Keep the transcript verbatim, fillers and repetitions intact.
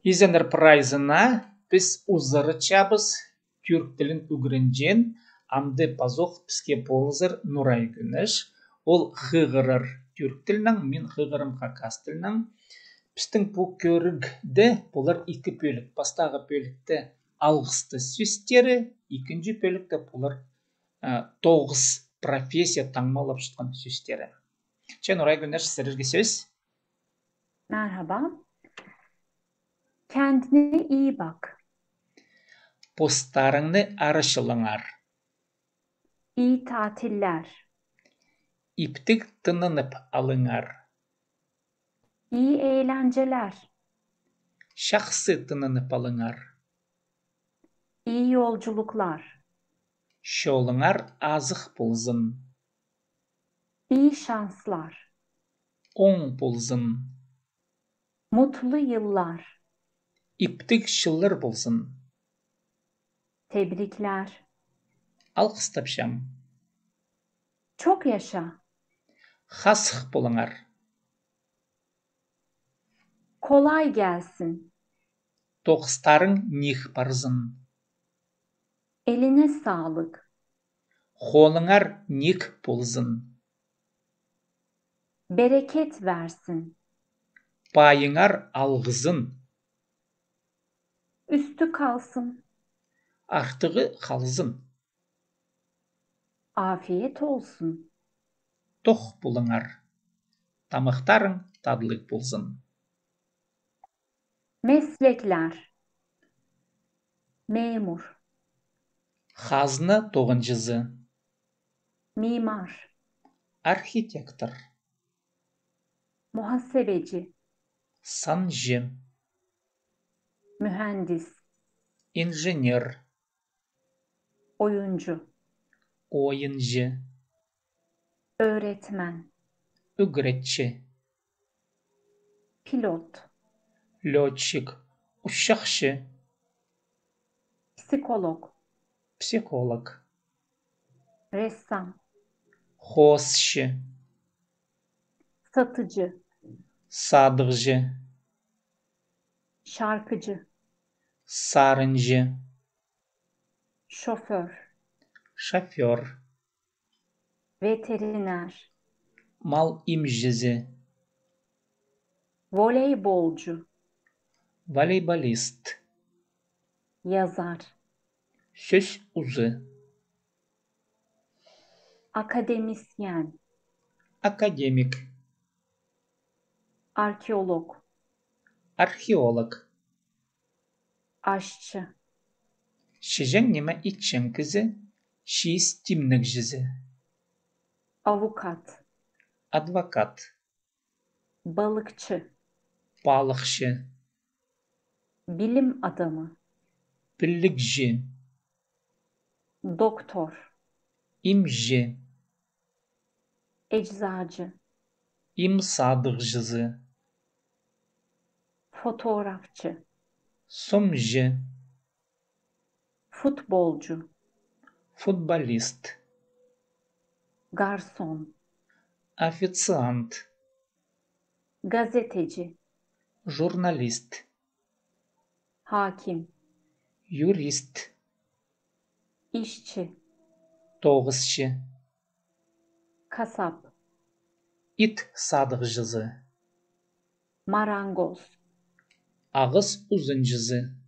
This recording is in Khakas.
Изеннер прайзына, піс узаратчабыс тӱрк тілін ӱгренҷең, амды пазох піске полызар Нурай Кӱнеш. Ол хығырар тӱрк тілінең, мин хығырам хакас тілінең. Пістің пу кӧрігде полар ікі пӧлік. Пастағы пӧлікте алғыстас сӧстері, ікінҷі пӧлікте полар, а, тоғыс профессия таңмалапчатхан сӧстері. Че, Нурай Кӱнеш, сірерге сӧс. Merhaba. Kendine iyi bak. Постарыңны арачылаңар. İyi tatiller. Иптіг тынанып алыңар. İyi eğlenceler. Чахсы тынанып алыңар. İyi yolculuklar. Чолыңар азых ползын. İyi şanslar. Оң ползын. Mutlu yıllar. Иптіг чыллар ползын. Tebrikler. Алғыстапчам. Çok yaşa. Хазых полыңар. Kolay gelsin. Тоғыстарың ниик парзын. Eline sağlık. Холыңар ниик ползын. Bereket versin. Пайыңар алғызын. Üstü kalsın. Артығы халзын. Afiyet olsun. Тох полыңар. Тамахтарың татлығ ползын. Meslekler. Memur. Хазна тоғынҷызы. Mimar. Архитектор. Muhasebeci. Санҷы. Mühendis. Инженер. Oyuncu. Ойынҷы. Öğretmen. Ӱгретчі. Pilot. Лётчик. Учахчы. Psikolog. Психолог. Ressam. Хоосчы. Satıcı. Садығҷы. Şarkıcı. Сарынҷы. Şoför. Шофёр. Veteriner. Мал имҷізі. Voleybolcu. Волейболист. Yazar. Сӧс узы. Akademisyen. Академик. Arkeolog. Археолог. Aşçı. Чиҷең ниме итчең кізі, чиис тимнегҷізі. Avukat. Адвокат. Balıkçı. Палыхчы. Bilim adamı. Пілігҷі. Doktor. Имҷі. Eczacı. Им садығҷызы. Fotoğrafçı. Сомҷы. Futbolcu. Футболист. Garson. Официант. Gazeteci. Журналист. Hakim. Юрист. İşçi. Тоғысчы. Kasap. Ит садығҷызы. Marangoz. Ағас узынҷызы.